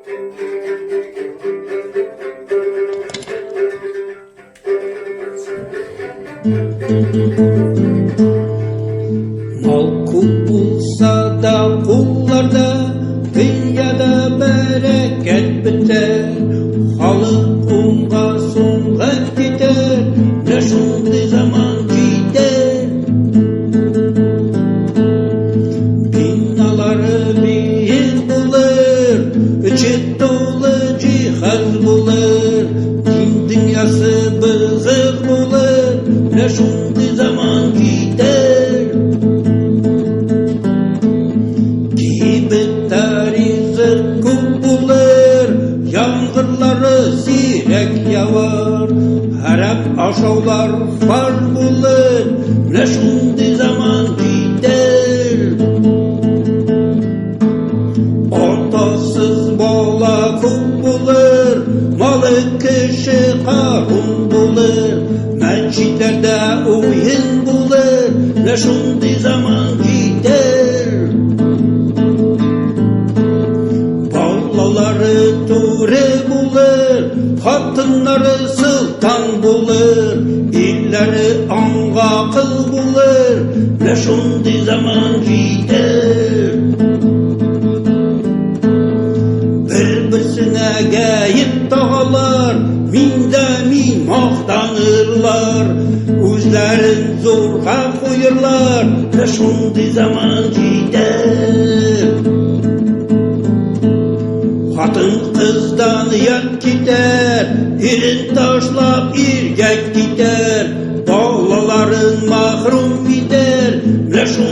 Мал күп булса да кулларда, дөньяда бәрәкәт бетәр. Халык уңга сулга китәр, менә шундый заман җитәр. Биналары биек булыр, эче тулы җиһаз булыр, дин дөньясы бозык булыр, менә шундый заман җитәр. Кибеттә ризык күп булыр, яңгырлары сирәк явар, харап ашаулар фар булыр, менә шундый заман җитәр. Атасыз бала күп булыр, малы кеше карун булыр, мәчетләрдә уен булыр, менә шундый заман җитәр. Балалары түрә булыр, хатыннары солтан булыр, илләре аңга кыл булыр, менә шундый заман җитәр. Бер-берсенә гаеп тагалар, мин дә мин мактанырлар, үзләрен зурга куерлар, менә шундый заман җитәр. Хатын-кыздан оят китәр, ирен ташлап иргә китәр, балаларын мәхрүм итәр, менә шундый